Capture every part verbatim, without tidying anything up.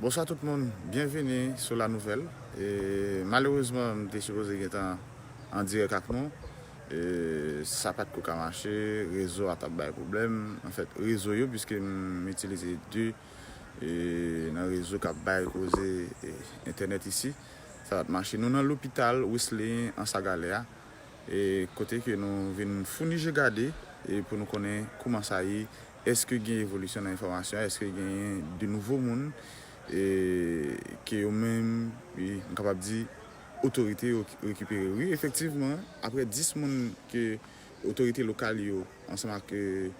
Bonswa tout moun, byenvini sou La Nouvelle. E, malerezman, m te sipoze gentan an dirèk ak nou. E, sa pa t ko ka mache, rezo a t ap bay pwoblèm. Anfèt, rezo yo, piske m itilize de, e, nan rezo k ap bay koze, e, entènèt isi, sa pa t mache. Nou nan lopital Wesley Anse à Galère a, e kote ke nou vin founi je gade, e pou nou konnen kouman sa ye, èske gen evolisyon nan enfòmasyon, èske genyen de nouvo moun, e ke yo menm, e, m kapab di, otorite yo rekipere. Wi, efektivman, apre dis moun ke otorite lokal yo, ansanm ak, e,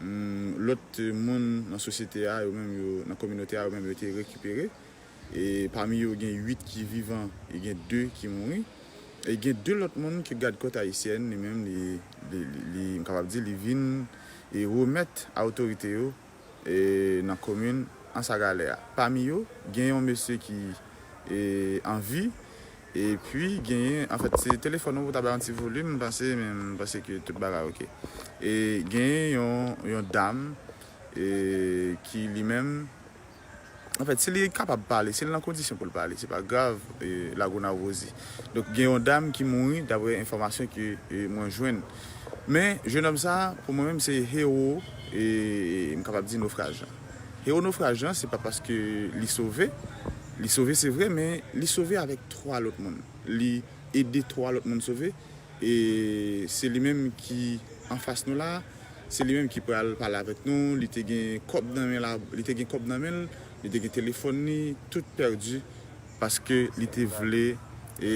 mm, lòt moun nan sosyete a, yo menm yo, nan kominote a, yo menm yo te rekipere. E pami yo, gen uit ki vivan e gen de ki mouri. E gen de lòt moun ke Gad Kòt Ayisyèn, li menm, li, li, li, li, m kapab di, li vin e remèt a otorite yo, e nan komin Anse à Galère a. Pami yo, gen yon mesye ki, e, an vi, epi genyen, anfèt, se telefòn ou pou ta bay yon ti volim, m panse, men m panse ke tout bagay oke. E genyen yon, yon dam, e, ki li menm, anfèt, si li kapab pale, si l nan kondisyon pou l pale, se pa grav, e, Lagonav Rosie. Donk, gen yon dam ki mouri, daprè enfòmasyon ke, e, mwen jwenn. Men, jennonm sa a, pou mwen menm, se ewo, e, m kapab di nofraj lan. Ewo nofraj lan, se pa paske li sove. Li sove, se vre, men li sove avèk twa lòt moun. Li ede twa lòt moun sove. E se li menm ki anfas nou la. Se li menm ki pral pale avèk nou. Li te gen kòb nan men la, li te gen kòb nan men l, li te gen telefòn li, tout pèdi paske li te vle, e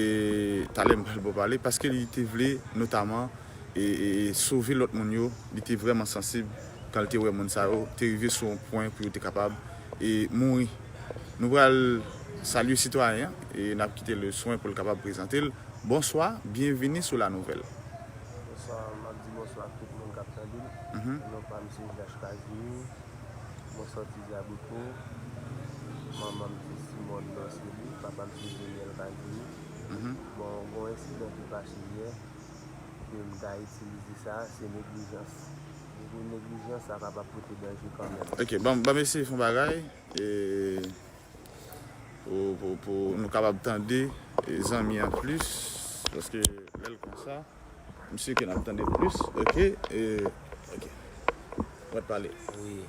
talè m pral ba w pale, paske li te vle notaman, e, e, e sove lòt moun yo. Li te vrèman sansib kan l te wè moun sa yo te rive sou yon pwen pou yo te kapab, e mouri. Nou pral salye sitwayen an, e n ap kite le swen pou l kapab prezante l. Bonswa, byenvini sou La Nouvelle. Bonswa, m ap di bonswa ak tout moun k ap tande m. Mhm. Non pa m se Jach Kazimi. Mwen sòti Djabouto. Manman m se Simòn Dorcely, papa m se Jeniel Kazimi. Mhm. Bon, gen yon ensidan ki pase yè, ke m ta itilize sa, se neglijans. Depi w neglijans, sa kapab pote danje kanmenm. Ok, ban, ban m eseye fè yon bagay. E, pou, pou, pou nou kapab tande, e, zanmi an plis, paske lè l konsa, m si ke n ap tande l plis. Ok, e, ok. Mwen t pale. Wi.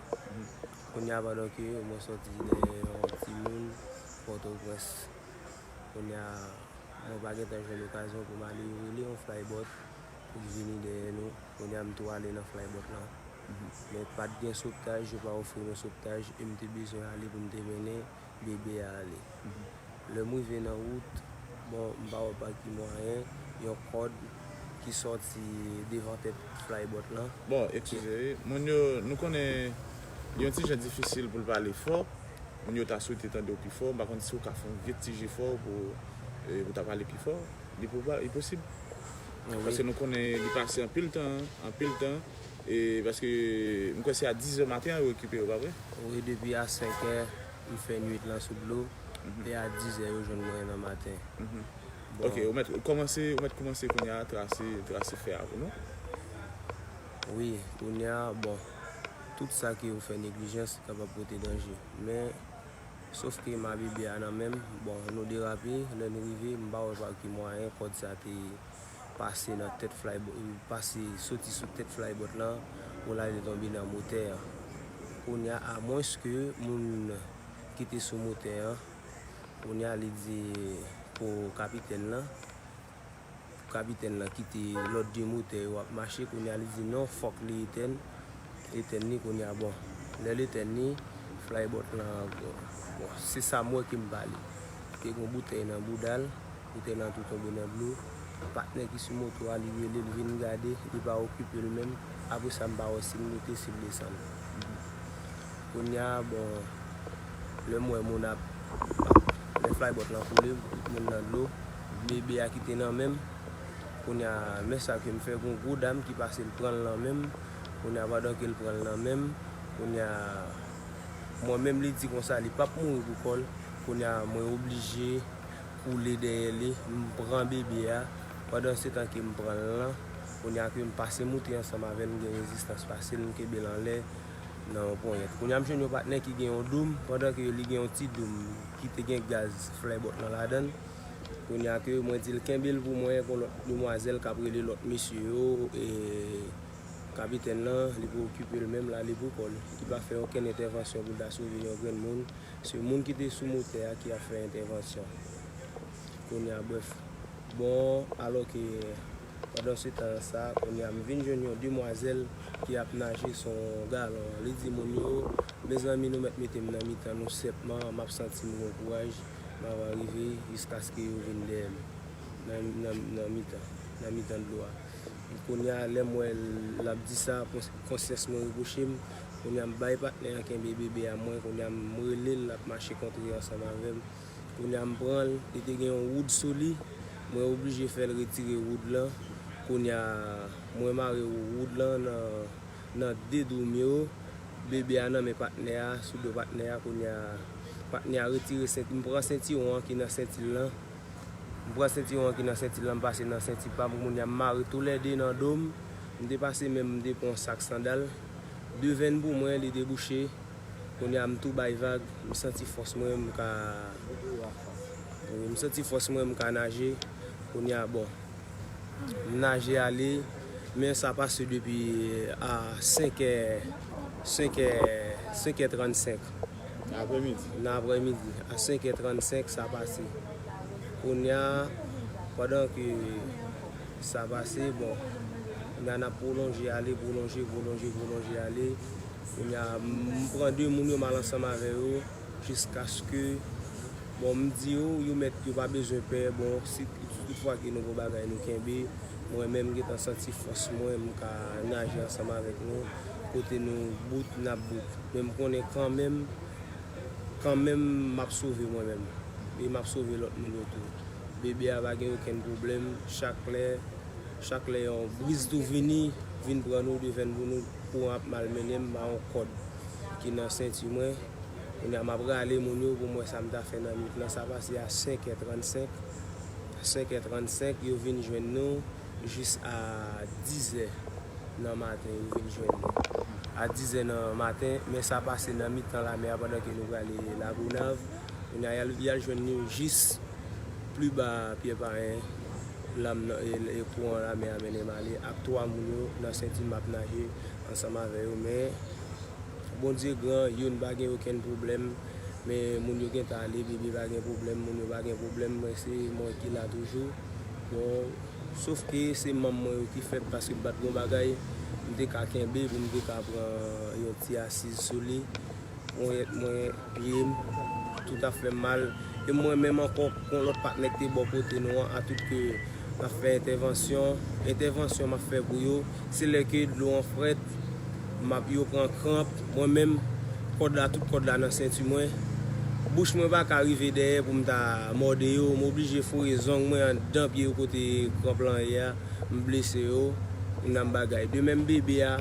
Kounye a, pandan ke mwen sòti dèyè yon timoun Pòtoprens, kounye a, mwen pa gentan jwenn okazyon pou m ale rele yon flybot pou l vini dèyè nou. Kounye a, m tou ale nan flybot lan. Mhm. Men pa t gen sovtaj, yo pa ofri nou sovtaj, e m te bezwen ale pou m te mennen bebe a ale. Mhm. Lè m rive nan wout, bon, m pa wè pa ki mwayen, yon kòd ki sòti devan tèt flybot lan. Bon, eskize, wi. Moun yo, nou konnen li yon ti jan difisil pou l pale fò. Moun yo ta swete tande w pi fò. M pa konn si w ka fè yon vye ti jefò pou, e, pou ta pale pi fò. Li pou pa, li posib. Wi. Paske nou konnen li pase anpil tan, anpil tan. E paske m kwè se a dizè maten an yo rekipere w, pa vre? Wi, depi a senkè, m fè nwit lan sou dlo. Mhm. E a dizè yo jwenn mwen nan maten. Mhm. Bon. Ok, ou mèt kòmanse, ou mèt kòmanse kounye a trase, trase fè a pou nou. Wi, kounye a, bon, tout sa ke ou fè neglijans kapab pote danje. Men, sof ke m a bebe a nan men m, bon, nou derape, lè nou rive, m pa wè pa ki mwayen kòd sa te pase nan tèt flybot, pase, soti sou tèt flybot lan, pou l ale tonbe nan motè a. Kounye a, amwenske moun ki te sou motè an, kounye a li di pou kapitèn lan, pou kapitèn lan kite lòt de motè yo ap mache, kounye a li di non, fòk li etèn, etèn li kounye a, bon, lè l etèn li, flybot lan, bon, se sa m wè ke m pale. Te gen yon boutèy nan bouda l, boutèy lan tou tonbe nan dlo. Patnè ki sou moto a, li rele l vin gade, li pa okipe l menm. Apre sa, m pa wè si l moute, si l desann. Kounye a, bon, lè m wè moun ap, lè flybot lan koule, tout moun nan dlo, bebe a kite nan men m. Kounye a, men sa ke m fè, gen yon gwo dam ki pase, l pran l nan men m. Kounye a, pandan ke l pran l nan men m, kounye a, mwen menm, li di konsa, li p ap mouri pou kò l. Kounye a, mwen oblije koule dèyè li, m pran bebe a. Pandan se tan ke m pran l lan, kounye a ke m pase moute ansanm avè l, m gen rezistans pase l, m kenbe l anlè. nan yon ponyèt. Kounye a m jwenn yon patnè ki gen yon doum, pandan ke li gen yon ti doum ki te gen gaz flèbòt lan ladan l. Kounye a ke mwen di l kenbe l pou mwen, gon lòt demwazèl k ap rele lòt mesye yo, e kapitèn lan, li pou okipe l menm, l ale pou kò l. Li pa fè okenn entèvansyon pou l ta sove yon grenn moun. Se moun ki te sou motè a ki ap fè entèvansyon. Kounye a, brèf. Bon, alò ke pandan se tan sa, kounye a m vin jwenn yon demwazèl ki ap naje sou yon galon. Li di moun yo, mezanmi, nou mèt mete m nan mitan nou sèpman, m ap santi m gon kouraj, m ap rive jiskaske yo vin dèyè m nan, nan, nan mitan, nan mitan dlo a. Kounye a, lè m wè l ap di sa, kons-, konsyans mwen repwoche m. Kounye a, m bay patnè an kenbe bebe a mwen. Kounye a, m rele l, l ap mache kontre ansanm avè m. Kounye a, m pran l, li te gen yon woud sou li. Mwen oblije fè l retire woud lan. Kounye a, mwen mare woud lan nan, nan de doum yo. Bebe a nan men patnè a, sou do patnè a. Kounye a, patnè a retire senti, m pran sentiwon an ki nan senti l lan. M pran sentiwon an ki nan senti l lan, m pase nan senti pa m. Kounye a, m mare toulède nan do m. M te pase menm, m te pran yon sak sandal. De venn pou mwen, li debouche. Kounye a, m tou bay vag. M santi fòs mwen, m ka, wi, m santi fòs mwen, m ka naje. Kounye a, bon, m naje ale. Men sa pase depi a senk è, senk è, senk è trannsenk. Aprèmidi. Nan aprèmidi, a senk è trannsenk, sa pase. Kounye a, pandan ke sa pase, bon, kounye a, n ap pwolonje ale, pwolonje, pwolonje, pwolonje ale. Kounye a, m pran de moun yo, m al ansanm avè yo, jiskaske, bon, m di yo, yo mèt, yo pa bezwen pè, bon, si, si toutfwa ke nou gon bagay, nou kenbe, mwen menm, m gentan santi fòs mwen, m ka naje ansanm avèk nou, kote nou bout, n ap bout. Men m konnen kanmenm, kanmenm, m ap sove mwen menm. E m ap sove lòt moun yo tou. Bebe a pa gen okenn pwoblèm. Chak lè, chak lè yon briz tou vini, vin pran nou, de venn pou nou, kouran ap malmennen m, m a yon kòd ki nan senti mwen. Kounye a, m ap rale moun yo pou m wè sa m ta fè nan nwit lan. Sa pase a senk è trannsenk. Senk è trannsenk, yo vin jwenn nou jis a diz è nan maten, yo vin jwenn nou. A diz è nan maten, men sa pase nan mitan lamè a pandan ke nou prale Lagonav. Kounye a, y al, y al jwenn nou jis pli ba Pyè Payen, lanm nan, e, e kouran lamè a mennen m ale ak twa moun yo nan senti m ap naje ansanm avè yo, men Bondye gran, youn pa gen okenn pwoblèm, men moun yo gentan ale, bebe pa gen pwoblèm, moun yo pa gen pwoblèm, mwen se mwen ki la toujou. Bon, sof ke se manm mwen yo ki fèb paske m pa t gon bagay, m te ka kenbe pou m te ka pran yon ti asiz sou li. Ponyèt mwen, pye m, tout ap fè m mal. E mwen menm ankò, gon lòt patnè ki te bò kote nou an, atout ke n ap fè entèvansyon. Entèvansyon m ap fè pou yo, se lè ke dlo an frèt, m ap, yo pran kranp. Mwen menm, kòd la, tout kòd la nan senti mwen. Bouch mwen pa ka rive dèyè pou m ta mòde yo. M oblije foure zong mwen anndan pye yo kote kranp lan ye a. M blese yo, m nan bagay. De menm bebe a,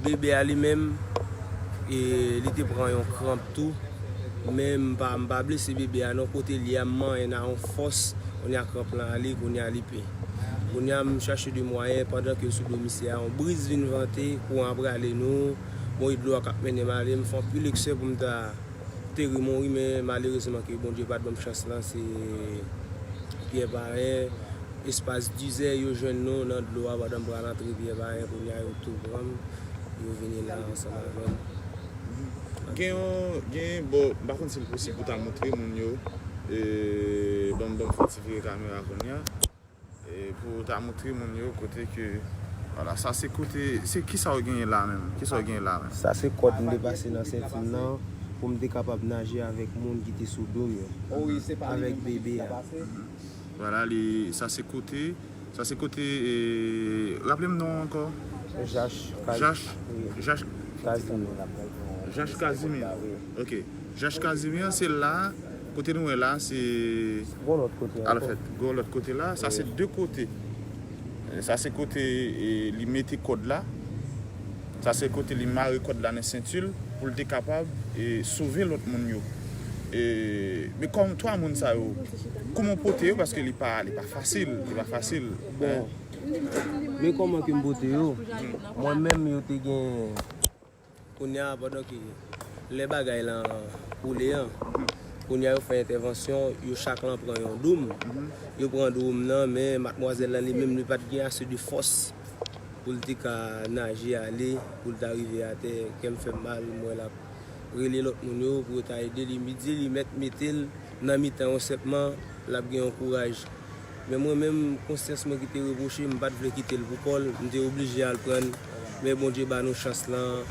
bebe a li menm, e, li te pran yon kranp tou. Men m pa, m pa blese bebe a non, kote l ye a, m manyen nan yon fòs, kounye a kranp lan ale, kounye a li pe. Kounye a m chache de mwayen, pandan ke sou do misye a, yon briz vin vante, kouran ap rale nou, bon, e dlo a k ap mennen m ale, m fè anpil eksè pou m ta te ri mouri, men malerezman ke Bondye pa t ban m chans lan, se Pyè Payen, espas diz è, yo jwenn nou nan dlo a pandan m pral antre Pyè Payen, kounye a yo tou pran m, yo vini la ansanm avè m. Gen yon, gen, bon, m pa konn si l posib pou ta montre moun yo, e, ban m, ban m fè ti vire kamera kounye a. E pou ta montre moun yo kote ke, vwala, sa se kote, se kisa w genyen la menm? Kisa w genyen la menm? Sa se kòd m te pase nan senti m nan pou m te kapab naje avèk moun ki te sou do m yo. Avèk bebe a. Vwala, li, sa se kote, sa se kote, e, raple m non ankò? Jach Kaz-, Jach, wi. Jach Kazimir. Jach Kazimir. Wi. Ok. Jach Kazimir, se la, kote nou wè la, se... Gon lòt kote ankò. Alfèt, gon lòt kote la, sa se de kote. Sa se kote, e, li mete kòd la. Sa se kote li mare kòd la nan senti l pou l te kapab, e, sove lòt moun yo. E, men kòm twa moun sa yo, kòman w pote yo? Paske li pa, li pa fasil, li pa fasil. Bon, men kòman ke m pote yo? Mwen menm, yo te gen Kounye a, pandan ke lè bagay lan koule an, kounye a yo fè entèvansyon, yo chak lan pran yon doum. Yo pran doum nan, men madmwazèl lan li menm li pa t gen ase de fòs pou l te ka naje ale, pou l ta rive atè. Kè m fè m mal, m wè l ap rele lòt moun yo pou yo ta ede li. Mi di li mèt mete l nan mitan yon sèpman, l ap gen yon kouraj. Men mwen menm, konsyans mwen ki te repwoche m, m pa t vle kite l pou kò l, m te oblije al pran l. Men Bondye ba nou chans lan,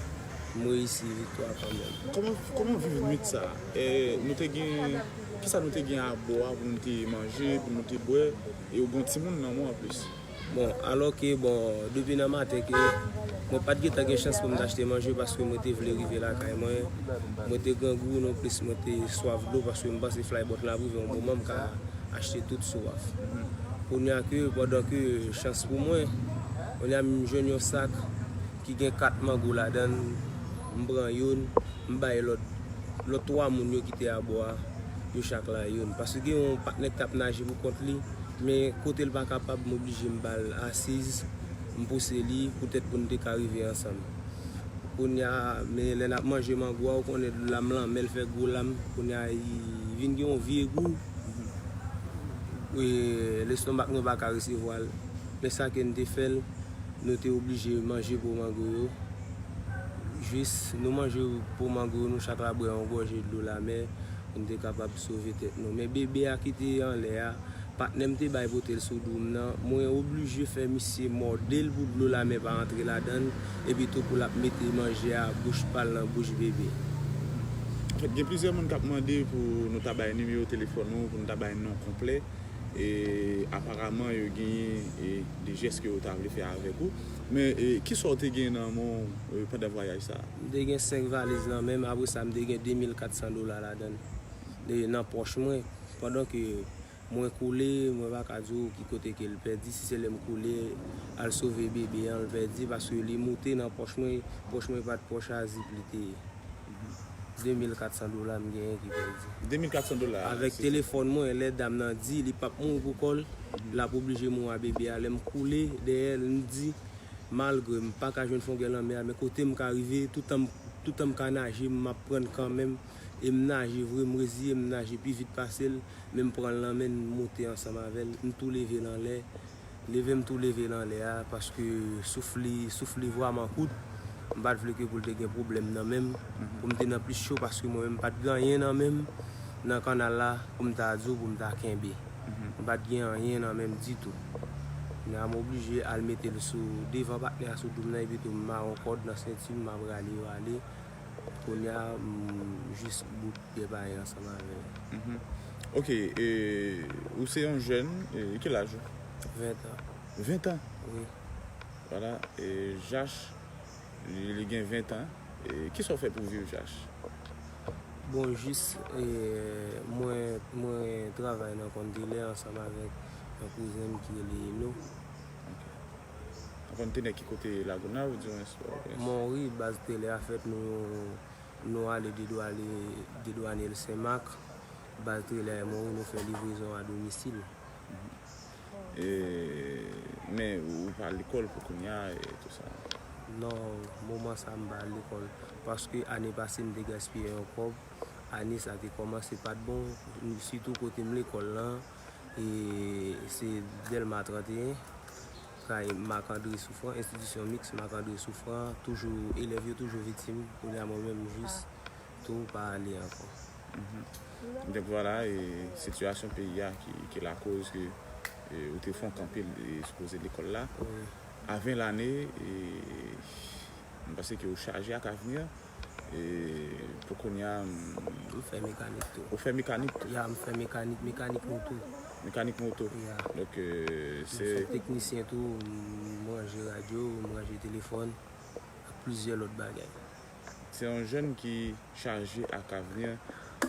m reyisi viktwa kanmenm. Kòman, kòman viv nwit sa? E, nou te gen, kisa nou te gen abò a pou nou te manje, pou nou te bwè, e ou gen yon timoun nan men w anplis? Bon, alò ke, bon, depi nan maten ke mwen pa t gentan gen chans pou m t achte manje paske mwen te vle rive lakay mwen. Mwen te grangou nonplis, mwen te swaf dlo paske m panse flybòt lan ap rive yon moman m ka achte tout swaf. Kounye a ke, pandan ke chans pou mwen, kounye a m jwenn yon sak ki gen kat mango ladan l, m pran youn, m bay lòt, lòt twa moun yo ki te abò a, yo chak la youn. Paske gen yon patnè k t ap naje pou kont li, men kote l pa kapab, m oblije m ba l asiz, m pouse li, poutèt pou n te ka rive ansanm. Kounye a, men lè n ap manje mango a, ou konnen lam lan, men l fè gwo lam, kounye a, li vin gen yon vye gou, e, lestomak nou pa ka resevwa l. Men sa ke n te fè l, nou te oblije manje po mango yo. Jis nou manje po mango yo, nou chak la bwè yon gòje dlo lamè pou n te kapab sove tèt nou. Men bebe a ki te anlè a, patnè m te bay pote l sou do m nan, mwen oblije fè misye mòde l pou dlo lamè pa antre ladan l, epi tou pou l ap mete manje a bouch pa l nan bouch bebe. Anfèt, gen plizyè moun k ap mande pou nou ta bay nimewo telefòn ou, pou nou ta bay non konplè. E aparaman, yo genyen, e, de jès ke yo ta vle fè avèk ou. Men, e, kisa w te gen nan men w, e, pandan vwayaj sa a? M te gen senk valiz nan men m, apre sa, m te gen de mil kat san dola ladan l, e, nan pòch mwen. Pandan ke mwen koule, mwen pa ka di w ki kote ke l pèdi, si se lè m koule al sove bebe an, l pèdi, paske li moute nan pòch mwen, pòch mwen pa t pòch a zip li te ye. De mil kat san dola m genyen ki pèdi. De mil kat san dola. Avèk telefòn mwen, lè dam nan di li p ap mouri pou kò l, l ap oblije mouri a bebe a. Lè m koule dèyè l, m di, malgre m pa ka jwenn fongè lanmè a, men kote m ka rive, toutan m, toutan m ka naje, m ap pran l kanmenm. E m naje vre, m reziye m naje pi vit pase l, men m pran l nan men, m moute ansanm avè l, m tou leve l anlè. Leve m tou leve l anlè a, paske souf li, souf li vrèman kout. M pa t vle ke pou l te gen pwoblèm nan men m, pou m te nan plis cho, paske mwen menm m pa t gen anyen nan men m, nan kannal la, pou m ta di w, pou m ta kenbe. M pa t gen anyen nan men m ditou. Kounye a m oblije al mete l sou devan patnè a sou do m nan, epi tou m mare yon kòd nan senti m, m ap rale yo ale. Kounye a, m jis bout gen bagay ansanm avè l. Mhm. Ok, e, ou se yon jèn, e, ki laj ou? Ven an. Ven an? Wi. Vwala, e, Jach, li, li gen ven an. E, kisa w fè pou viv, Jach? Bon, jis, e, mwen, mwen travay nan konn telè ansanm avèk yon kouzen m ki rele Eno. Ok. Nan konn telè ki kote Lagonav, ou di mwen? Monri, baz telè a fèt, nou, nou ale dedwane, dedwane l Senmak, baz telè a Monri, nou fè livrezon a domisil. Mhm. E, men ou pa lekòl pou kounye a e tou sa? Non, moman sa m pa lekòl, paske ane pase m te gaspiye yon kòb, ane sa te kòmanse pa t bon, sitou kote m lekòl lan, e se Dèlma trannteyen, kay Marc André Souffrant, enstitisyon miks Marc André Souffrant, toujou, elèv yo toujou viktim, kounye a mwen menm jis tou pa ale ankò. Mhm. Donk vwala, e sitiyasyon peyi a ki, ki lakoz ke, e, ou te fè yon kanpe, e, sou koze lekòl la. Wi. A ven lane, e, m panse ke ou chaje ak avni an. E, pou kounye a, m... M fè mekanik tou. Ou fè mekanik tou? Ya, m fè mekanik, mekanik moto. Mekanik moto? Ya. Donk, e, se... M fè teknisyen tou, m ranje radyo, m ranje telefòn, ak plizyè lòt bagay. Se yon jèn ki chaje ak avni,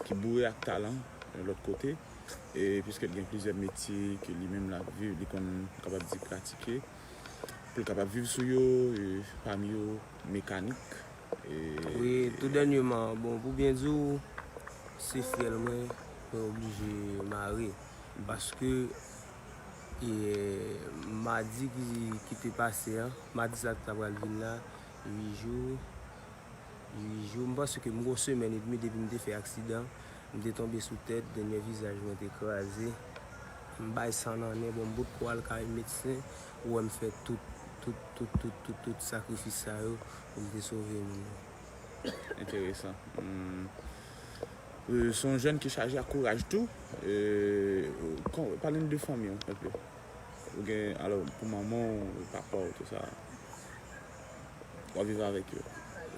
ki boure ak talan, yon lòt kote, e piske l gen plizyè metye ke li menm l ap viv, li konn, nou kapab di, pratike, pou l kapab viv sou yo, e pami yo, mekanik. E... Wi, tou dènyèman, bon, pou byen di w, se fyèl mwen, mwen oblije mare. Paske, e, madi ki, ki te pase an, madi sa ki ta pral vin la, uit jou, uit jou. M panse ke m gen yon semèn edmi depi m te fè aksidan. M te tonbe sou tèt, dènye vizaj mwen te kraze. M bay san nan nen, bon, m bout kou al kay medsen. Ou wè m fè tout, tout, tout, tout, tout, tout sakrifis sa yo pou m te sove moun yo. Enteresan. Hmm. Euh, se yon jèn ki chaje ak kouraj tou. Euh, kon- pale n de fanmi w enpe. Ou gen, alò, pou manman w, papa w, tout sa. W ap viv avèk yo.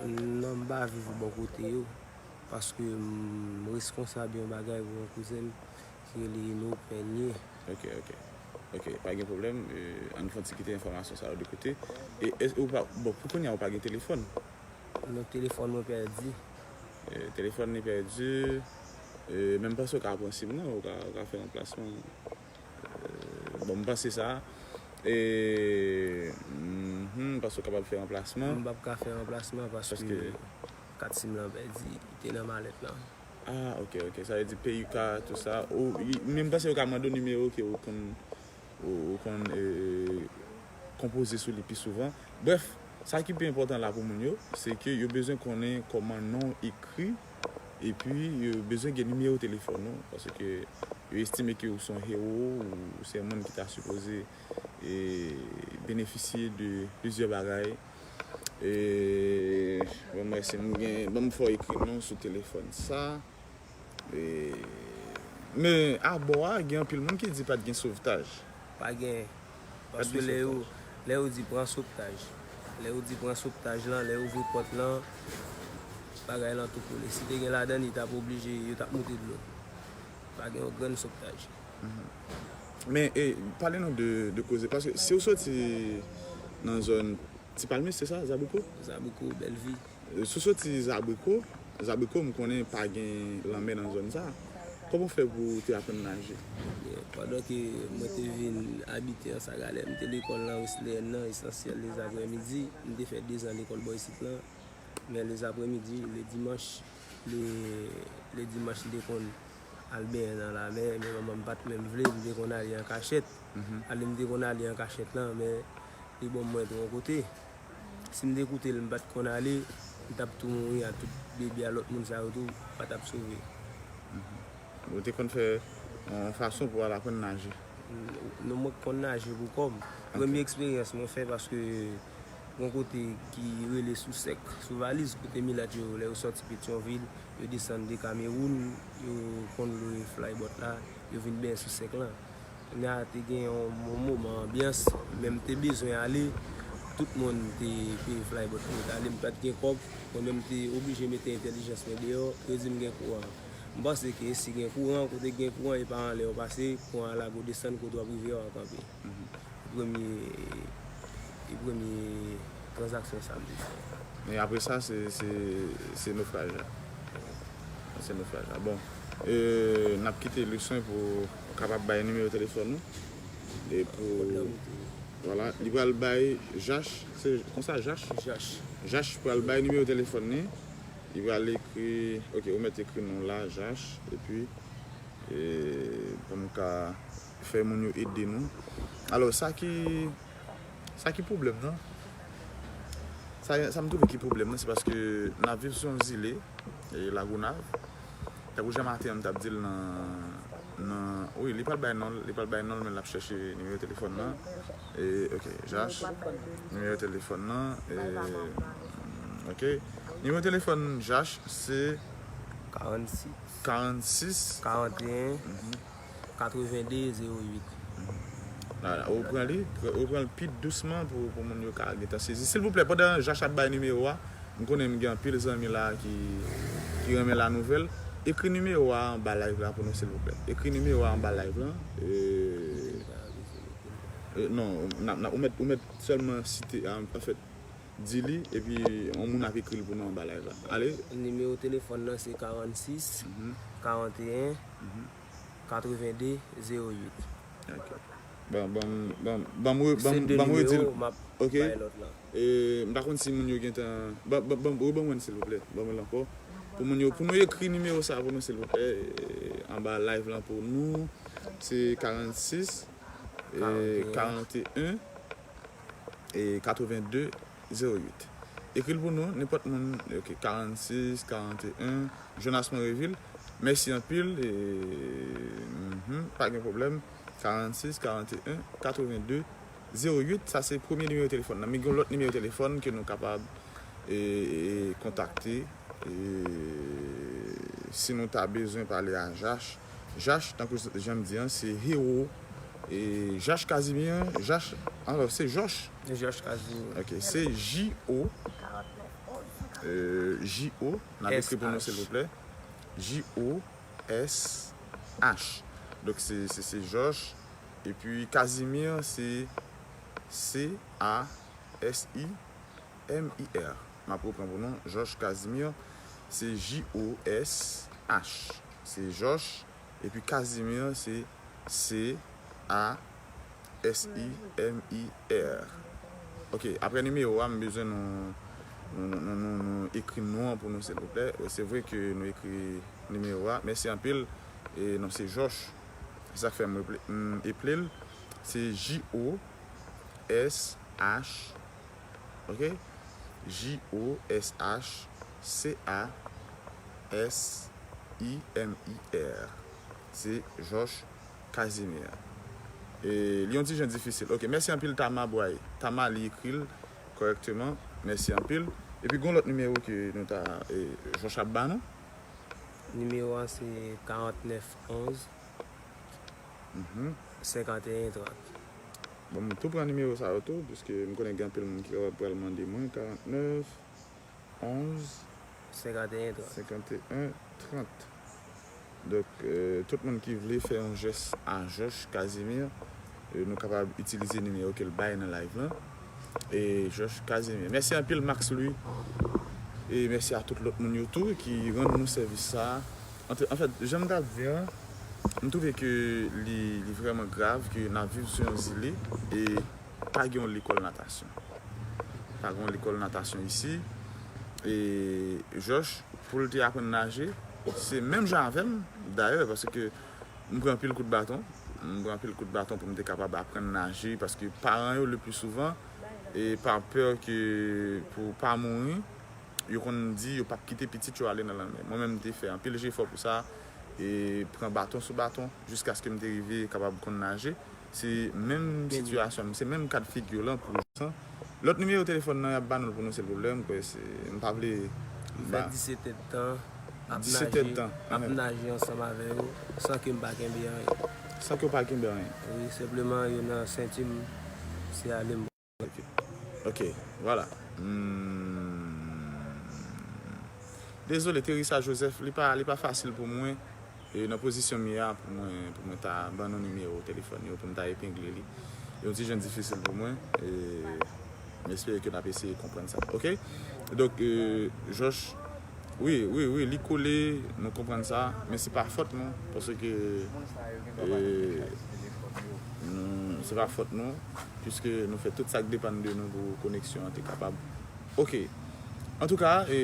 Non, m pa viv bò kote yo. Paske m reskonsab yon bagay pou yon kouzen m ki rele Eno Pènye. Ok, ok. Ok, pa gen pwoblèm. Euh, ann fè yon ti kite enfòmasyon sa yo de kote. E, e ou pa, bon, pou kounye a, ou pa gen telefòn? Non, telefòn mwen pèdi. Euh, telefòn li pèdi. Euh, men m panse w ka pran sim nan, ou ka, ou ka fè ranplasman. Euh, bon, m panse sa. E, mhm, m panse w kapab fè ranplasman. M p ap ka fè ranplasman paske Paske kat sim lan pèdi, li te nan malèt lan. Ah, ok, ok. Sa vle di P U K, tout sa. Ou, i- men m panse yo ka mande w nimewo ke ou konn, ou, ou konn euh, konpoze sou li pi souvan. Brèf, sa ki pi enpòtan la pou moun yo, se ke yo bezwen konnen kòman non w ekri, epi yo bezwen gen nimewo telefòn ou, paske yo estime ke ou se yon hewo, ou se yon moun ki ta sipoze e, benefisye de plizyè bagay. E, ban m wè si m gen, ban m fè w ekri non sou telefòn sa. E, men abò a, gen anpil moun ki di pa t gen sovtaj. Pa gen. Paske lè yo, lè yo di pran sovtaj, lè yo di pran sovtaj lan, lè yo ouvri pòt lan, bagay lan tou koule. Si te gen ladan, li t ap oblije, yo t ap moute dlo. Pa gen yon grenn sovtaj. Men, e, pale nou de, de koze, paske si w soti nan zòn Ti Palmis, se sa, Zabriko? Zabriko, Bèlvi. Si w soti Zabriko, Zabriko, m konnen pa gen lanmè nan zòn sa. Kòman w fè pou w te aprann naje? Pandan ke mwen te vin abite Anse à Galets, m te lekòl nan Wesleyèn nan, esansyèl lezaprèmidi. M te fè dezan lekòl bò isit lan. Men lezaprèmidi, le dimanch, le, le dimanch, m te konn al benyen nan lamè, men manman m pa t menm vle, m te konn ale an kachèt. Ale m te konn ale an kachèt lan, men li ban m mwen tou yon kote. Si m te koute l, m pa t konn ale, m t ap tou mouri a tout bebe a lòt moun sa yo tou pa t ap sove. Ou te konn fè yon fason pou w al aprann naje? Non, mwen konn naje pou kò m. Premye eksperyans mwen fè paske gon kote ki rele Sou Sèk, sou Valiz, kote milat yo, lè yo sòti Petyonvil, yo desann de Kamewoun, yo konn lwe flybòt la, yo vin benyen Sou Sèk lan. Kounye a te gen yon, yon moman anbyans, men m te bezwen ale, tout moun te peye flybòt pou yo t ale, m pa t gen kòb, mwen menm m te oblije mete entèlijans mwen deyò, yo di m gen kouran. M panse ke si gen kouran, kote gen kouran, e pa anlè w pase, kouran an lage w desann, kote w ap rive a w kanpe. Premye, e premye tranzaksyon sa m te fè. E apre sa, se, se, se nofraj la. Se nofraj la. Bon, e, n ap kite Luswen pou w kapab bay nimewo telefòn ou. E pou, vwala, li pral bay Jach, se konsa Jach? Jach. Jach pral bay nimewo telefòn li. Li pral ekri, ok, ou mèt ekri non la, Jach, epi, e, pou m ka fè moun yo ede nou. Alò, sa ki, sa ki pwoblèm nan? Sa, sa m twouve ki pwoblèm nan, se paske n ap viv sou yon zile, e, Lagonav. Tankou Jan Maten an, m t ap di l nan, nan, wi, li pral bay non l, li pral bay non l, men l ap chèche nimewo telefòn nan. E, ok, Jach, nimewo telefòn nan, e, ok. Nimewo telefòn Jach, se karannsis, karannsis, karanteyen, katrevenn de, zewo uit. Vwala, ou pran li, pr- ou pran l pi dousman pou, pou moun yo ka gentan sezi. Silvouplè, pandan Jach ap bay nimewo a, m konnen m gen anpil zanmi la ki, ki renmen lanouvèl. Ekri nimewo a anba live la pou nou, silvouplè. Ekri nimewo a anba live la. E, e, non, n ap, n ap, ou mèt, ou mèt sèlman site, an, anfèt, di li, epi yon moun ap ekri l pou nou anba live la. Ale. Nimewo telefòn nan se karannsis, karanteyen, katrevenn de, zewo uit. Ok. Ban, ban, ban, ban m re- ban, m- ban m redi l. M ap Ok. Bay lòt lan. E, m pa konn si moun yo gentan. Ban, ban, ban, reban mwen, silvouplè. Ban mwen l ankò. Pou moun yo, pou nou ekri nimewo sa pou nou, silvouplè. E, anba live lan pou nou, se karannsis, e, karanteyen, e, katrevenn de, zewo uit. Ekri l pou nou, nenpòt moun. Ok, karannsis, karanteyen, Jonas Monrevil. Mèsi anpil. E, mhm, pa gen pwoblèm. Karannsis, karanteyen, katrevenndez, zewo uit. Sa se premye nimewo telefòn nan. Men gen yon lòt nimewo telefòn ke nou kapab, e, e, kontakte. E, si nou ta bezwen pale a Jach, Jach, tankou jan m di an, se Hero. E Jach Casimir, Jach, alò, se Jòch. Jòch Casimir. Ok, se J O, euh, J O, n ap ekri pou nou, silvouplè. J O S H. Donk, se, se, se Jòch. Epi Casimir, se C A S I M I R. M ap repran pou nou. Jòch Casimir, se J O S H. Se Jòch. Epi Casimir, se C A S I M I R. Ok, apre nimewo a, m bezwen nou, nou, nou, nou, nou, nou ekri non an pou nou, silvouplè. Se vre ke nou ekri nimewo a. Mèsi anpil. E non, se Jòch. Se sa k fè m reple-, m eple l. Se J O S H, ok? J O S H C A S I M I R. Se Jòch Casimir. E li yon ti jan difisil. Ok, mèsi anpil Tama Bway. Tama li ekri l kòrèkteman. Mèsi anpil. Epi gon lòt nimewo ke nou ta, e, Jòch ap ba nou. Nimewo an se karantnèf onz, mhm, senkanteyen trant. Bon, m tou pran nimewo sa yo tou, piske m konnen gen anpil moun ki kapab pral mande mwen, karantnèf onz, senkanteyen trant. Senkanteyen trant. Donk, euh, tout moun ki vle fè yon jès a Jòch Casimir, euh, nou kapab itilize nimewo ke l bay nan live lan. E Jòch Casimir. Mèsi anpil, Max Louis. E mèsi a tout lòt moun yo tou ki rann nou sèvis sa a. Antre-, anfèt, jan m t ap di an, m twouve ke li, li vrèman grav ke n ap viv sou yon zile e pa gen yon lekòl natasyon. Pa gen yon lekòl natasyon isi. E Jòch, pou l te aprann naje, se menm jan avè m, dayè, paske m pran anpil kout baton. M pran anpil kout baton pou m te kapab aprann naje, paske paran yo, le pli souvan, e pa pè ke pou pa mouri, yo konn di yo p ap kite pitit yo ale nan lanmè. Mwen menm, m te fè anpil jefò pou sa, e pran baton sou baton, jiskaske m te rive kapab konn naje. Se menm sitiyasyon, se menm kad figi lan pou Lòt nimewo telefòn nan, y ap ba nou l pou nou, silvouplè. M kwè se, m pa vle. M fè disèt èdtan ap naje, ap naje ansanm avè yo, san ke m pa kenbe anyen. San ke w pa kenbe anyen. Wi, senpleman yo nan senti m, se ale m. Ok, ok, vwala. Hmm. Dezole, Teresa Joseph, li pa, li pa fasil pou mwen. E nan pozisyon m ye a, pou mwen, pou mwen ta ban nou nimewo telefòn yo, pou m ta epengle li. Yon ti jan difisil pou mwen. E m espere ke n ap eseye konprann sa. Ok? Donk, e, Jòch, wi, wi, wi, li kole, nou konprann sa, men se pa fòt nou, paske, e, nou, se pa fòt nou, piske nou fè tout sa k depann de nou pou koneksyon an te kapab. Ok. Antouka, e,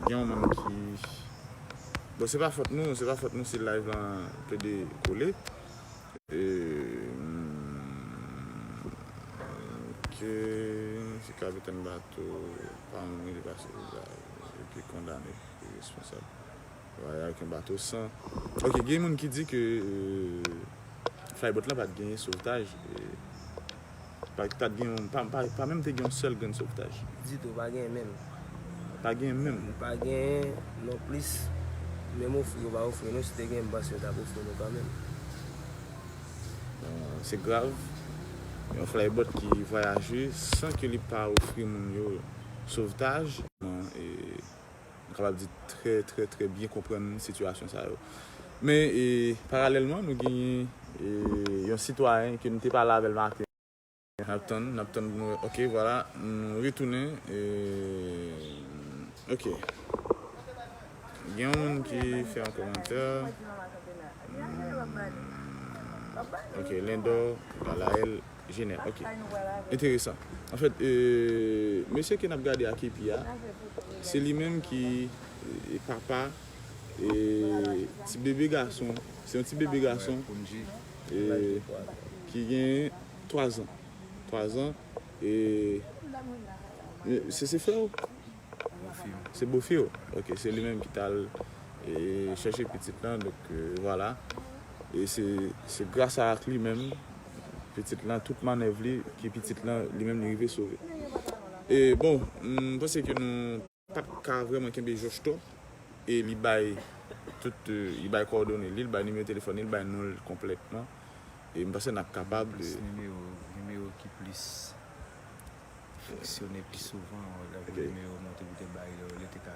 Gen yon moun ki, bon, se pa fòt nou, se pa fòt nou si live lan plede kole. E, hmm, ke si kapitèn bato pa mouri, li pase, li ki kondane, li responsab. Vwayaj yon bato san. Ok, gen moun ki di ke, euh, flybot lan pa t genyen sovtaj. E, pa, pa t genyen, pa, pa, pa menm te gen yon sèl grenn sovtaj. Ditou, pa genyen menm. Pa genyen menm. Pa genyen non plis. Menm ofri yo pa ofri nou, si te genyen, m panse yo t ap ofri nou kanmenm. Euh, se grav. Yon flybot ki vwayaje san ke li pa ofri moun yo sovtaj. E, nou kapab di trè, trè, trè byen konprann sitiyasyon sa yo. Men, e, paralèlman, nou genyen, e, yon sitwayen ke nou te pale avè l maten. N ap tann, n ap tann pou nou. Ok, vwala, nou retounen. E, ok. Gen yon moun ki fè yon kòmantè. Hmm. Ok, Lendor Galaël Jenè. Ok. Enteresan. Anfèt, e, mesye ke n ap gade ak epi a, se li menm ki, e, papa, e, ti bebe gason. Se yon ti bebe gason, e, ki gen twa zan. Twa zan. E, e se, se frè w? Se bofi w? Ok, se li menm ki t al, e, chèche pitit lan, donk, e, vwala. E se, se gras a ak li menm, pitit lan, tout mannèv li, ki pitit lan, li menm li rive sove. E bon, m panse ke nou pa t ka vrèman kenbe Jòch twòp, e li bay tout, e, li bay kowòdone li, li bay nimewo telefòn li, li bay non l konplètman. E m panse n ap kapab, e, plis nimewo, nimewo ki plis fonksyone pi souvan, lè pou nimewo monte pou te bay yo, li te ka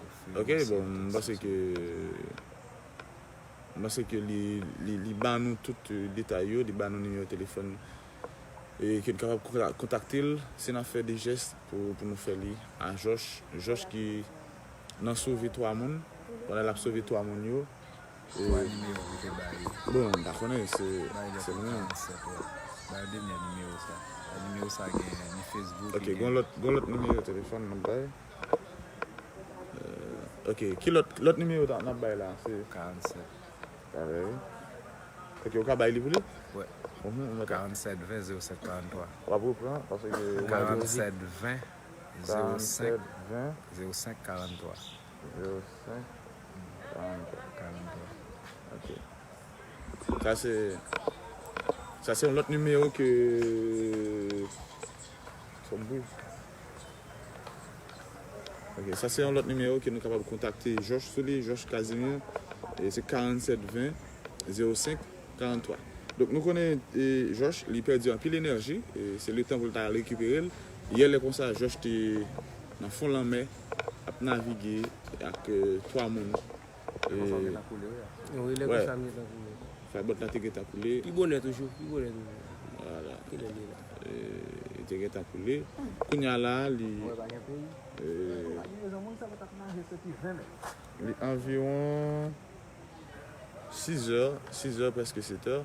ofri yon seri de sòlisyon. Ok, bon, m panse ke, m panse ke li, li, li ba nou tout, e, detay yo, li ba nou nimewo telefòn, e ke n kapab konta-, kontakte l si n ap fè de jès pou, pou nou fè li a Jòch. Jòch ki nan sove twa moun, pandan l ap sove twa moun yo. Twa nimewo ki te ba yo. Bon, m pa konnen, se, se nou menm. Bay dènye nimewo sa. Nimewo sa gen ni Facebook, ok, gen gon lòt, gon lòt nimewo telefòn n ap bay. E, ok, ki lòt, lòt nimewo ta, n ap bay la? Se karannsèt. Parèy. Ok, ou ka bay li pou li? Wè. Mhm, ou mèt. Karannsèt ven zewo senk karanntwa. W ap repran, paske ou bay li. Karannsèt ven zewo senk, karannsèt ven zewo senk karanntwa. Zewo senk karanntwa. Karanntwa. Ok. Sa se, sa se yon lòt nimewo ke, fò m bouj. Ok, sa se yon lòt nimewo ke nou kapab kontakte Jòch sou li, Jòch Casimir. E se karannsèt ven zewo senk karanntwa. Donk, nou konnen, e, Jòch, li pèdi anpil enèji, e se letan pou l ta al rekipere l. Yè lè konsa, Jòch te nan fon lanmè, ap navige ak, e, twa moun. E, wi, lè konsa m gentan koule. Flaybòt la te gentan koule. Pi bonè toujou, pi bonè toujou. Vwala. Kilè l ye la? E, li te gentan koule. Kounye a la, li, e, li anviwon sizè, sizè, prèske setè.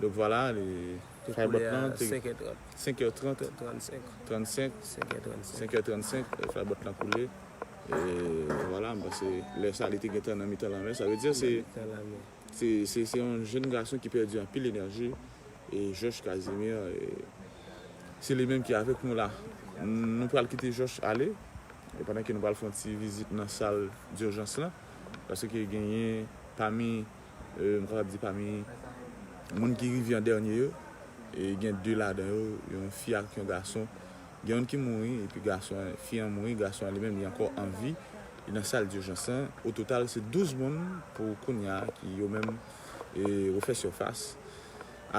Donk vwala, li, flaybòt lan te senk è trant. Senk è trant. Trannsenk. Trannsenk. Senk è trannsenk. Senk è trannsenk, flaybòt lan koule. E vwala, m panse lè sa li te gentan nan mitan lanmè. Sa vle di se, se, se, se yon jèn gason ki pèdi anpil enèji. E Jòch Casimir, e se li menm ki avèk nou la. Nou pral kite Jòch ale, e pandan ke nou pral fè yon ti vizit nan sal dijans lan, paske genyen pami, e, m kapab di pami moun ki rive an dènye yo, e gen de ladan yo, yon fi ak yon gason. Gen youn ki mouri, epi gason an, fi an mouri, gason an li menm, li ankò an vi, li nan sal dijans lan. O total, se douz moun pou kounye a ki yo menm, e, refè sifas.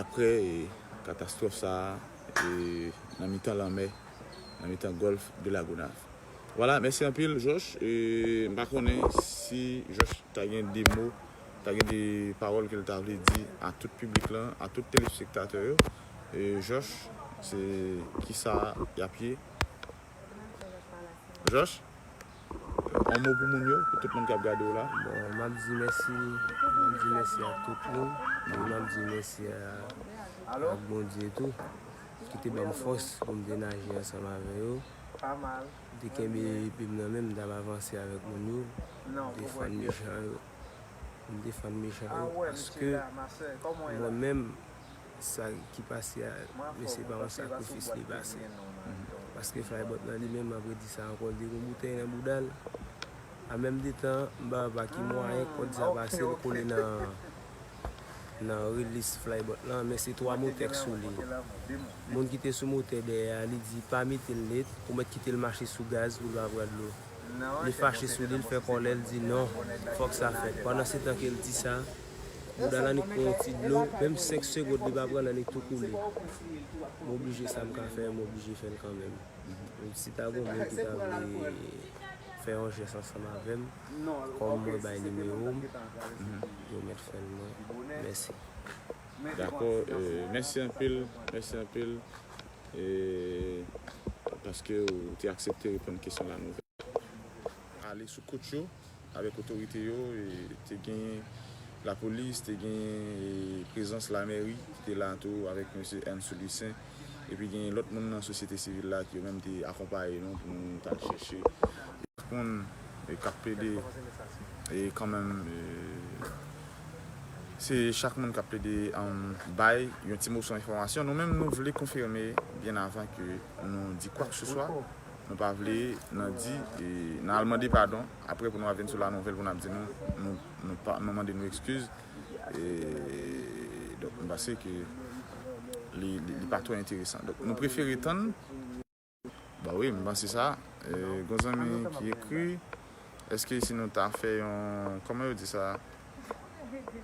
Aprè, e, katastwòf sa a, e, nan mitan lanmè, nan mitan gòlf de Lagonav. Vwala, mèsi anpil, Jòch. E, m pa konnen si Jòch ta gen de mo, ta gen de pawòl ke l ta vle di a tout piblik lan, a tout telespektatè yo. E, Jòch, se kisa y ap ye? Jòch? Yon mo pou moun yo, pou tout moun k ap gade w la. Bon, m ap di mèsi, m ap di mèsi a tout moun, e m ap di mèsi a, ak Bondye tou, ki te ban m fòs pou m te naje ansanm avè yo. M te kenbe epi m nan men m, m t ap avanse avèk moun yo, m te fann mechan yo. M te fann mechan yo, paske mwen menm, sa ki pase a, men se pa yon sakrifis li pase. Paske Flaybòt lan li menm, m ap redi sa ankò, l te gen boutèy nan bouda l. An menm de tan, m pa wè pa ki mwayen kòd sa pase, l kole nan, nan relis Flaybòt lan, men se twa motè k sou li. Moun ki te sou motè dèyè a, li di pa mete l nèt, ou mèt kite l mache sou gaz pou l pa pran dlo. Li fache sou li, l fè kòlè, l di non, fòk sa fèt. Pandan se tan ke l di sa, bouda l annik pran yon ti dlo, menm senk segonn li pa pran l, annik tou koule. M oblije, sa m ka fè, m oblije fè l kanmenm. Si ta gen yon moun ki ta vle fè yon jès ansanm avè m, kòm mwen bay nimewo m, yo mèt fè l mwen. Mèsi. Dakò, e, mèsi anpil, mèsi anpil, e, paske ou te aksepte reponn kesyon la nou ale sou kout yo avèk otorite yo, e te gen lapolis, te gen, e, prezans lamèri ki te la tou avèk mesye Ernst Lucien, epi gen lòt moun nan sosyete sivil la ki yo menm te akonpaye nou pou nou t al chèche. Moun, e, k ap plede, e, kanmenm, e, Se chak moun k ap plede, um, bay yon ti moso enfòmasyon. Nou menm, nou vle konfime byen avan ke nou di kwa ke se swa. Nou pa vle nan di, e, nan al mande padon. Apre, pou nou al vin sou la nouvèl, pou n ap di nou, nou, nou pa, nou mande nou ekskiz. E, donk, m panse ke li, li, li pa twò enteresan. Donk, nou prefere tann. Ba wi, m panse sa. E, gon zanmi ki ekri, èske si nou ta fè yon, kòman yo di sa?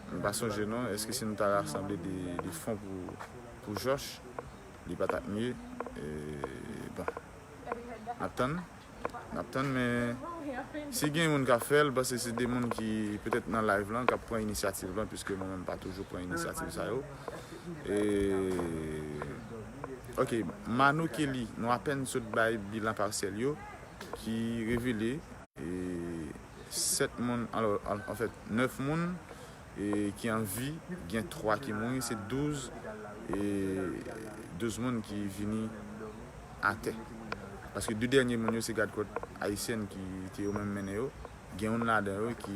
M pa sonje non. Èske si nou ta rasanble de, de fon pou, pou Jòch, li pa t ap miye? E, bon, n ap tann. N ap tann, men si gen moun k ap fè l, m panse se de moun ki petèt nan live lan, k ap pran inisyativ lan, piske mwen menm pa toujou pran inisyativ sa yo. E, ok, Mano Kelly, nou apèn sot bay bilan pasyèl yo, ki revele, e, sèt moun, alò, an, anfèt, nèf moun, e, ki an vi, gen twa ki mouri, se douz, e, douz moun ki vini atè. Paske de dènye moun yo se gad kòt ayisyèn ki te yo menm mennen yo. Gen youn ladan yo ki,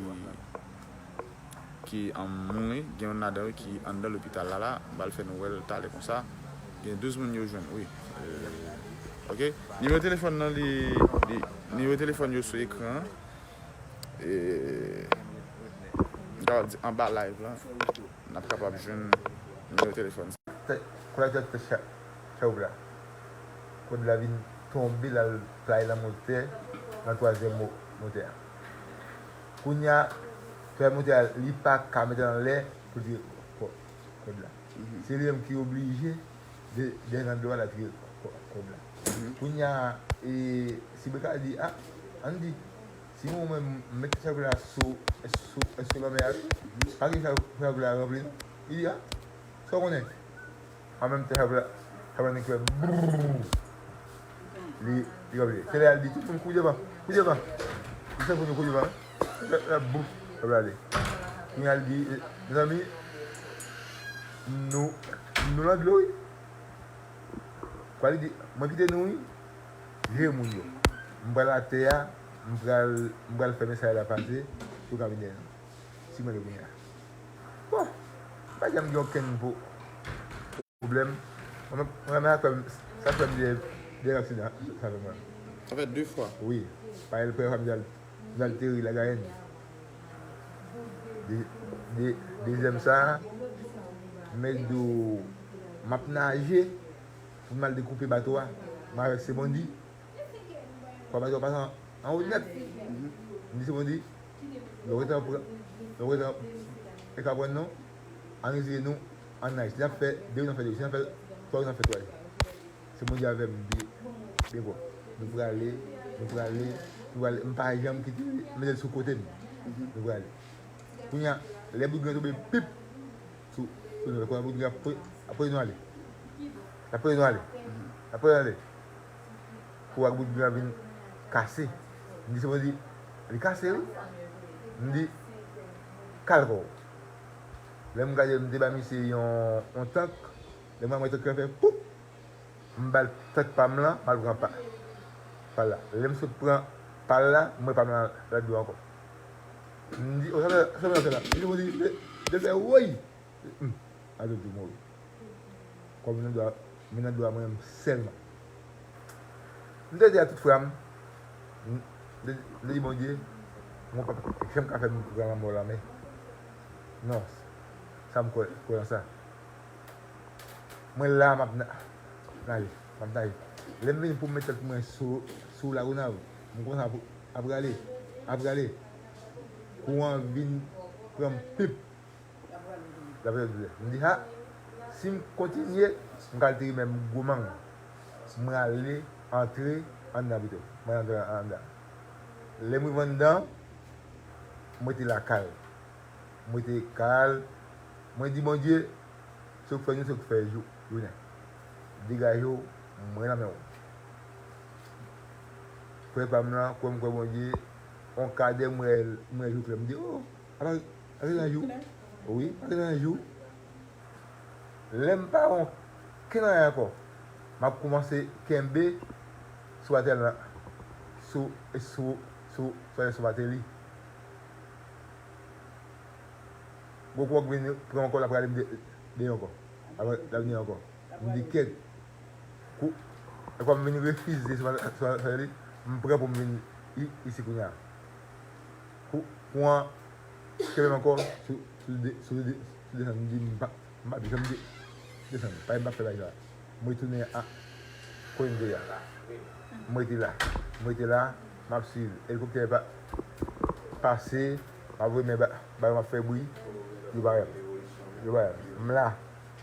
ki, um, mouri, gen youn ladan yo ki anndan lopital la la, m pral fè nou wè l talè konsa. Gen douz moun yo jwenn, wi. E, ok. Nimewo telefòn nan, li, li, nimewo telefòn yo sou ekran an. E, m kapab di anba live lan, n ap kapab jwenn nimewo telefòn sa. Tè, kòlèktè tè cha-, chawoup la. Kòd la vin tonbe, l al play nan motè, nan twazyèm mo-, motè a. Kounye a, twazyèm motè a, li pa ka mete l anlè pou l tire kò-, kòd la. Se li menm ki oblije de, desann nan dlo a, l al tire kò-, kòd la. Kounye a, e, Sibreka di, a, ann di, si mwen menm, m met chawoup la sou, sou, sou lanmè a, pa gen chawoup la ranpli, non. Li di, a, sa w konnen? An menm tan, chawoup la, chawoup la annik fè brrrr. Li, li ranpli. Se lè a l di, tout moun kouri devan, kouri devan. Li fè pou nou kouri devan. Chawoup la, bouf, chawoup la ale. Kounye a l di, e, mezanmi, nou, nou nan dlo, wi. Kwa li di, mwen kite nou, wi. Jere moun yo. M pral atè a, m pral, m pral fè mesaj la pase, pou ka vin dèyè nou. Si mwen le kounye a. Bon, pa janm gen okenn po-, pwoblèm. Mwen, mwen renmen sa k fè m, sa k fè m byen, byen aksidan, sa fè mwen. Sa fè de fwa. Wi. Parèy l premye fwa m t al, m t al teri Lagayèn. De, de, dezyèm sa, m di w, m ap naje pou m al dekoupe bato a. M avèk Sebondi. Kwa bato a pase anwo nèt. M di Sebondi, lè w gentan pran, lè w gentan, e ka pran non, ann retire nou, ann naj. Si n ap fè de, nou fè de. Si n ap fè twa, nou fè twa. Sebondi avè m byen, byen fò. Nou prale, nou prale, nou prale. M pa janm kite l mete l sou kote m. Nou prale. Kounye a, lè bout grenn tonbe, pip! Sou, sou nou, lè bout grenn ap pre-, ap prele nou ale. L ap prele nou ale. L ap prele nou ale. Kou ak bout grenn vin kase. M di, Sebondi, li kase, wi. M di, kal kò w. Lè m gade, m te ba misye yon, yon tank. Lè m wè tank lan fè, poup! M ba l tank pa m lan, m al pran pa, pal la. Lè m sot pran pal la, m wè pa m lan ladan dlo ankò. M di, o, sa fè, sa fè, sa fè la. Li di, li di, li fè, woy! Hmm. Adodo mouri. Kòm nan dlo a, men nan dlo a mwen menm sèlman. M te di a tout frè m, m te, m te di Bondye, mwen p ap janm ka fè m pran lanmò la, men non, sa m kwè, kwè nan sa. Mwen la, m ap na-, naje, m ap naje. Lè m vini pou m met tèt mwen sou, sou Lagonav, m kòmanse ap, ap rale, ap rale. Kouran vin pran m pip. L ap fè doulè. M di, ha, si m kontinye, m ka al tire menm gwo mang. M rale, antre anndan pito. Mwen antre anndan. Lè m rive anndan, m rete lakay. M rete kay. Mwen di Bondye, se w k fè nou, se w k fè jou, jounen. Degaje w, mwen nan men w. Frè pa m lan, kwè m kwè Bondye, on kadè m wè, m wè jou klè. M di, o, apa, apa gen jou? Wi, apa gen jou? Lè m pa wè okenn anyen ankò, m ap kòmanse kenbe sou atè lan, sou, sou, sou, sou, sou atè li. Gwo kòk vin pran yon kòb, l ap rale m de, deyò ankò. L ap vin deyò ankò. M di, kèt. Kou, e kòm m vin refize, se pa, se pa, se pa li, m pran pou m vin i-, isi kounye a. Kou, kou an, kenbe m ankò, sou, sou de-, sou de-, sou desann, m di, m pa, m pa janm de-, desann, pa m pa fè bagay sa. M retounen a kote m te ye a. M rete la. M rete la, m ap swiv. Elikoptè pa, pase, m ap voye men ba, ba yo, m ap fè bri. Yo pa wè m. Yo pa wè m. M la.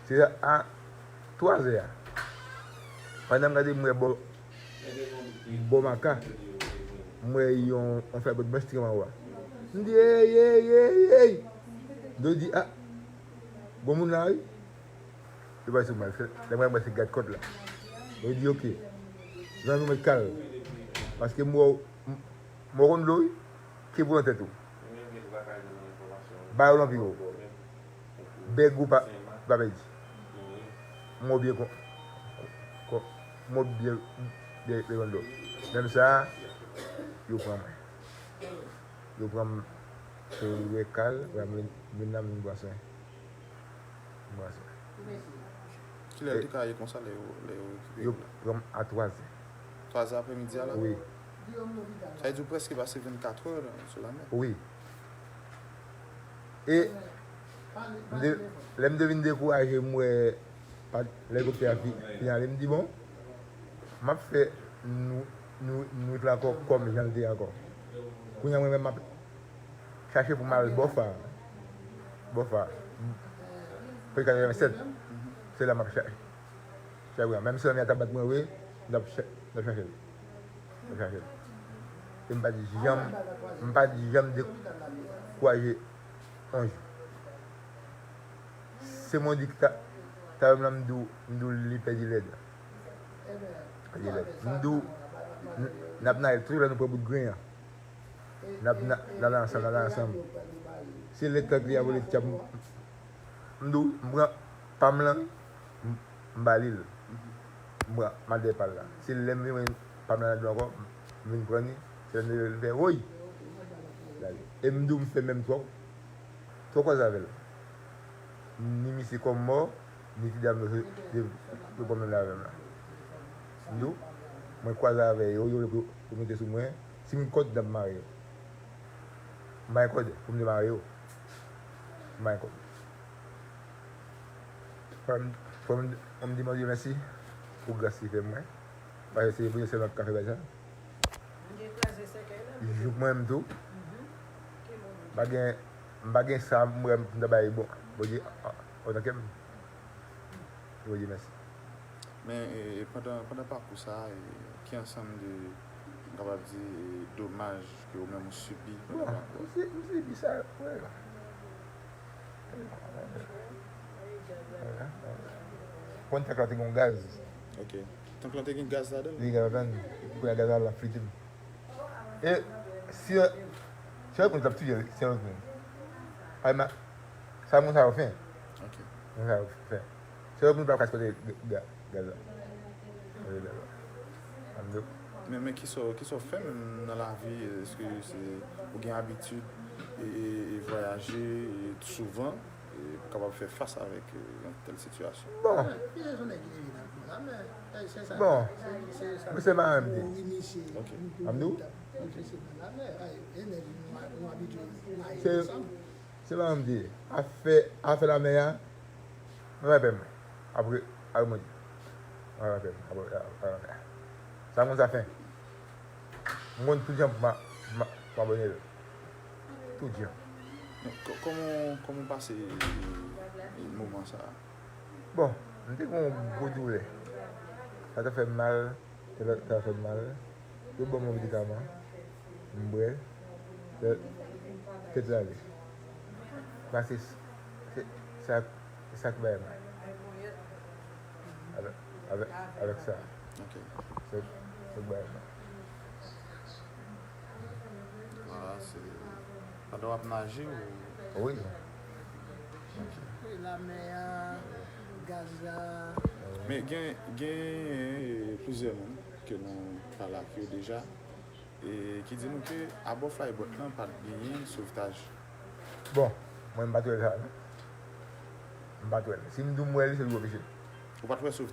Se a twazè a. Pandan m gade, m wè bò, bò Maka. M wè yon, yon fèy bòt blanch ki anwo a. M di, ey, ey, ey, ey! M di, a, gon moun la, wi. Yo pral sou mwen. Se, lè mwen, mwen se gad kòt la. Yo di, oke. Zanmi mwen, kal. Paske m wè w, m, m wè w konn dlo, wi. Ki pou nan tèt ou. Ba yo lanpi ou. Bèg ou pa, pa pèdi. M wè w byen kon, kon, m wè w byen, byen, byen konn dlo. Menm sa, yo pran mwen. Yo pran m, yo wè kal, yo vin, vin nan men bwason. Bwason. Kilè l te ka ye konsa lè yo, lè yo rekipere w la? Yo pran m a twazè. Twazè aprèmidi a la? Wi. Sa vle di w prèske pase vennkat è sou lamè? Wi. E m te, lè m te vin dekouraje, m wè pa, elikoptè a fi-, fin ale, m di, bon, m ap fè nou, nou, nou la ankò kòm jan l te ye ankò. Kounye a, mwen menm, m ap chache pou m al bò Fa. Bò Fa. Pè katrevennsèt. Se la m ap chache. Chache pou mwen. Menm si zanmi a t ap bat mwen vre, m t ap cha-, m t ap chache l. M t ap chache l. E m pa t janm, m pa t janm dekouraje yon jou. Se mwen di ki ta, ta wè m nan, m di w, m di w li pèdi lèd. Pèdi lèd. M di w, n, n ap nale tout lè nou pran bout grenn an. N ap, n ap, n ap ansanm, n ap ansanm. Se lè tank li a vole tchap, m, m di w, m pran pa m lan, m, m ba li l. M pran, m al dèyè pa l la. Se lè m vin wè pa m lan nan dlo ankò, m vin pran li, se lè m leve l fè woy. L ale. E m di w m fè menm twò, twò kwaze avè l. Ni misye kòm mò, ni ti dam yo, yo, yo pran menm la avè m la. M di w, mwen kwaze avè yo, yo vle pou, pou monte sou mwen. Si m gen kòd, n ap mare yo. M pa gen kòd pou m te mare yo. M pa gen kòd. Fò m, fò m, fò m di Bondye mèsi pou gras li fè mwen. Paske se Bondye sèlman ki ka fè bagay sa. Jouk mwen menm tou. M pa gen, m pa gen sa m wè m ta bay bon, Bondye, antanke m. Bondye mèsi. Men, e, e pandan, pandan pakou sa a, e, ki ansanm de, m kapab di, e, domaj ke ou menm ou sibi pandan pakou a? Bon, m si-, m sibi sa, wi. Konn tank la te gen gaz. Ok. Tank la te gen gaz ladan l? Te gen gaz ladan l. Kounye a gaz la, l ap flite m. E si, si yo konn t ap touye l, si yo konn. Ay, ma, sa moun sa yo fen. Ok. Moun sa yo fen. Si yo konn pa kase kote ga-, gaz la. Kote gaz la. Ann do. Men, men kisa, kisa w fè menm nan lavi? Èske se, ou gen abitid e, e, e vwayaje, e, souvan, e, pou kapab fè fas avèk, e, yon tèl sitiyasyon? Bon. Bon. Mwen se maranm de. Ok. Ann do. Se, se maranm de. Afè, afè lamè a, mwen pa pè mwen. Apre, apre mwen di. Mwen pa pè mwen. Apre, apre, apre. Sa moun sa fen. M konn tout jan pou m a-, m a-, m abòne l. Tout jan. Men kò-, kòman, kòman w pase, e, e, moman sa a? Bon, m te gen yon gwo doulè. Sa te fè m mal, tèt la, tèt la fè m mal. Yo ban m yon medikaman, m bwè, tèt, tèt la ale. Paske se, se sa, se sa k bay mal. Avèk, avèk, avèk sa. Ok. Se, se bay mal. Ah, se pandan w ap naje ou? Wi. Ok. Wi, lamè a, gaz la. Men gen, gen, e, plizyè moun ke nou pale ak yo deja, e ki di nou ke abò flybot lan pa t genyen sovtaj. Bon, mwen m pa t wè sa, non. M pa t wè l. Si m di w m wè l, se Rivo Vije. Ou pa t wè Swift